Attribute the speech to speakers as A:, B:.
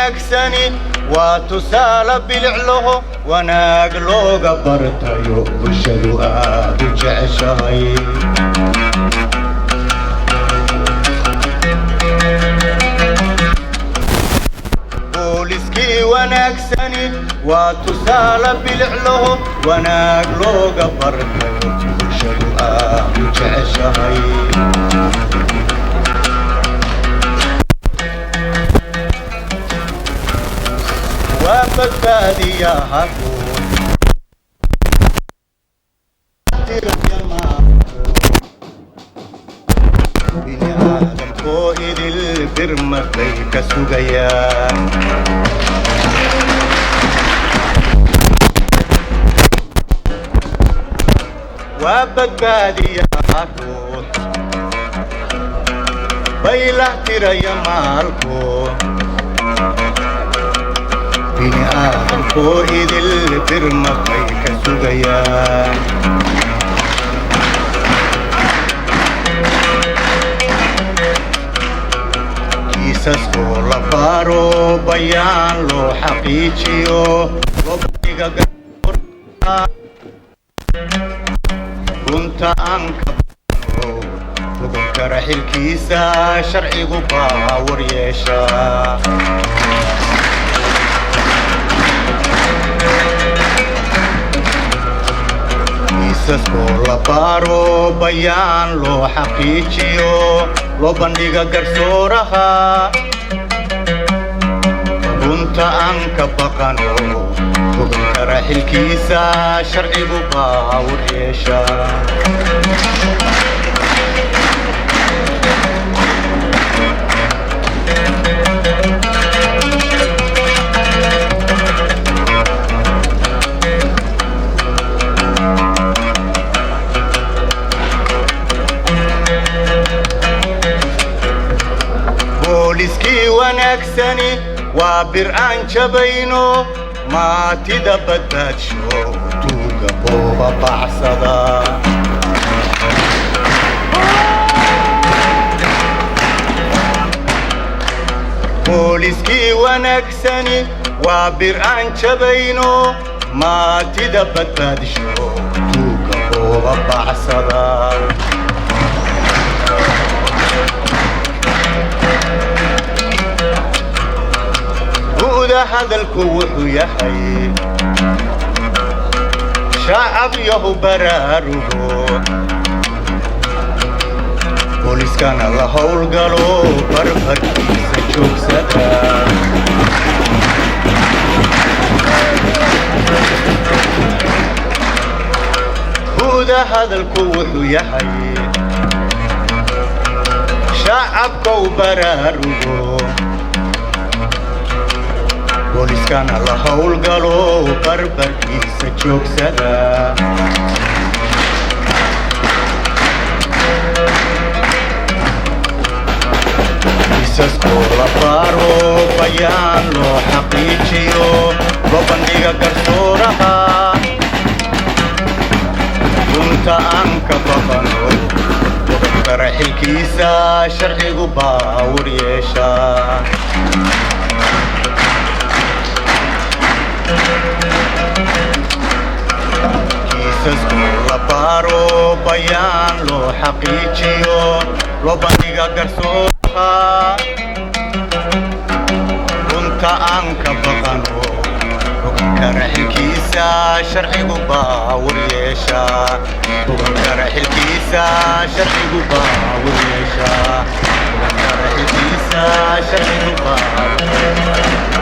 A: Wanaagsani waa tusaale bilic laho, wanaag looga bartayo, bulshadu aad u jeceshahay. Booliskii wanaagsani waa tusaale bilic laho, wanaag looga bartayo, bulshadu aad u jeceshahay. Waa badbaadiyaha guud bini aadamkoo idil, birmad bay ka sugayaan. Waa badbaadiyaha guud baylah tiraya maalko, bini aadamkoo idil birmad bay ka sugayaan. Kiisaskoo la baaro, bayaan loo xaqiijiyo, loo bandhiga runta aan ka bano, bogon kara xilkiisa, sharcigu baa war yeesha. Kiisaskoo la baaro, bayaan loo xaqiijiyo, loo bandhiga garsooraha, runta aan ka baqano, bogon kara xilkiisa, sharcigu baa war yeesha. Booliskii wanaagsani waa bir aan jabayno, maatida badbaadsho, tuuga booba bacsada. Booliskii wanaagsani waa bir aan jabayno, maatida badbaadsho, tuuga booba bacsada. Bu'da hadalku wuxuu yahay, shacab yahu baraarugo, booliskana la howlgalo, barbarkiisa joogsada. Bu'da hadalku wuxuu yahay, shacabkow baraarugo, booliskana la howlgalo, barbarkiisa joogsada. Kiisaskoo la baaro, bayaan loo xaqiijiyo, loo bandhiga garsooraha, runta aan ka baqano, bogon kara xilkiisa, sharcigu baa war yeesha. Kiisaskoo la baaro, bayaan loo xaqiijiyo, loo bandhiga garsooraha, runta aan ka baqano, bogon kara xilkiisa, sharcigu baa war yeesha. Bogon kara xilkiisa, sharcigu baa war yeesha. Bogon kara xilkiisa, sharcigu baa war yeesha.